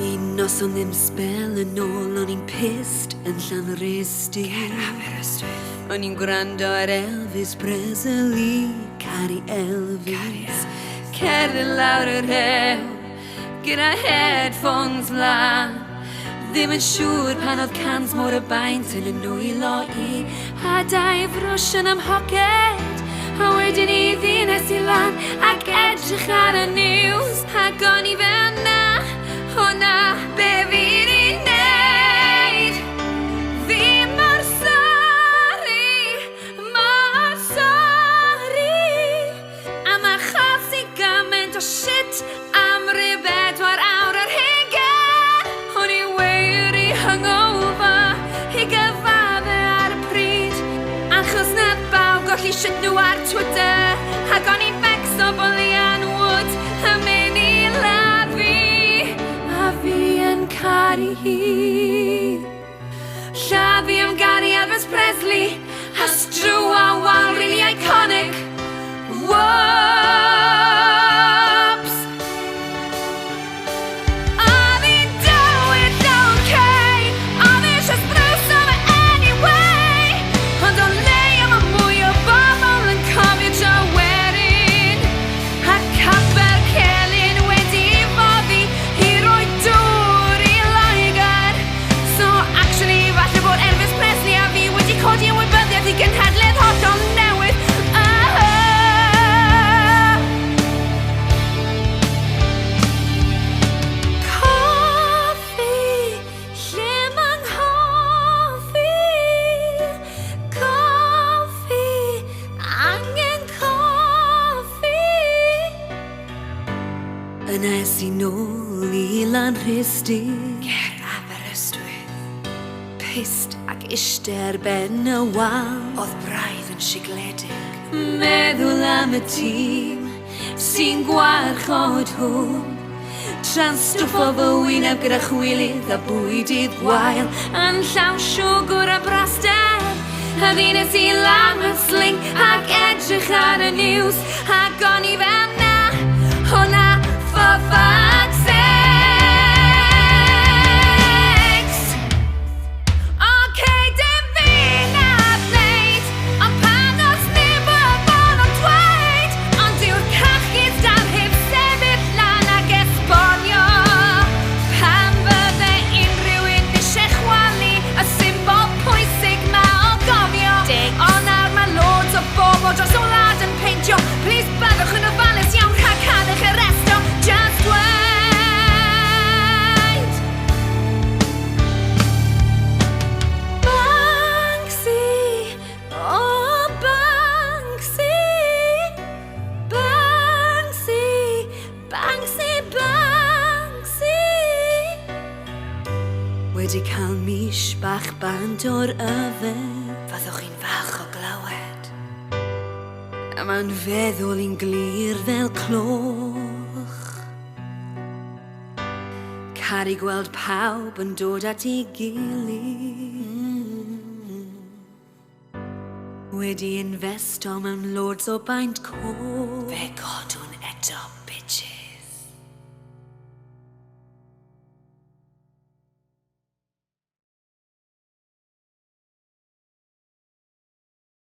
Un noson ddim sbel yn ôl, o'n i'n pissed yn Llanrhystud. Ger Aberystwyth. O'n i'n gwrando ar Elvis Presley, caru Elvis. Caru Elvis. Cerdded lawr yr hewl, gyda headphones mlaen. Ddim yn siŵr pan oedd cans mor y baint yn y nwylo i, a dau frwsh yn 'y mhoced. A wedyn i ddynes i lan ac edrych ar y news, ac o'n i fel na, o na, be fi 'di neud? Fi mor sori, mor sori am achosi gymaint o shit am ryw bedwar awr ar hugain. O'n i wir i hungover i gyfadde ar y pryd, achos nath bawb golli shit nhw ar Twitter, ac o'n i'n becso bo Leanne Wood yn mynd i ladd fi, a fi yn caru hi. Lladd fi am garu Elvis Presley, a straw wal really iconic. Whoops! Oedd hi'n dywyll okay, oedd eisiau sbrwso fe anyway, ond o leia mae mwy o bobl yn cofio Tryweryn, a Capel Celyn wedi foddi i roi dŵr i Loegr. So actually, falle bod Elvis Presley a fi wedi codi ymwybyddiaeth i genhedlaeth hollol newydd. Ah. Coffi, lle ma'n nghoffi? Coffi, angen coffi. Yna es i nôl i Lanrhystud. Ger Aberystwyth. Pissed ac iste ar ben y wal. Oedd braidd yn sigledig. Meddwl am y tîm sy'n gwarchod hwn, tra'n stwffo fy wyneb gyda chwilydd a bwydydd gwael, yn llawn siwgr a braster. A ddynes i lan mewn sling ac edrych ar y news, ac o'n i fel na, o na, for fuck's sakes. Okay, dim fi nath wneud, ond pan oes neb yn fodlon dweud, ond dyw'r cachus dal heb sefyll lan ac esbonio pam fydde unrhyw un eisiau chwalu y symbol pwysig ma o gofio. Digs. Ond nawr mae loads o bobl dros y wlad yn peintio. Please byddwch yn ofalus iawn rhag cael eich arresto. Just wait. Banksy, oh Banksy, Banksy, Banksy, Banksy. Wedi cael mis bach bant o'r yfed, Fyddwch chi'n falch o glywed. A mae'n feddwl i'n glir fel cloch. Caru gweld pawb yn dod at ei gilydd. Wedi investo mewn loads o baent coch. Fe godwn eto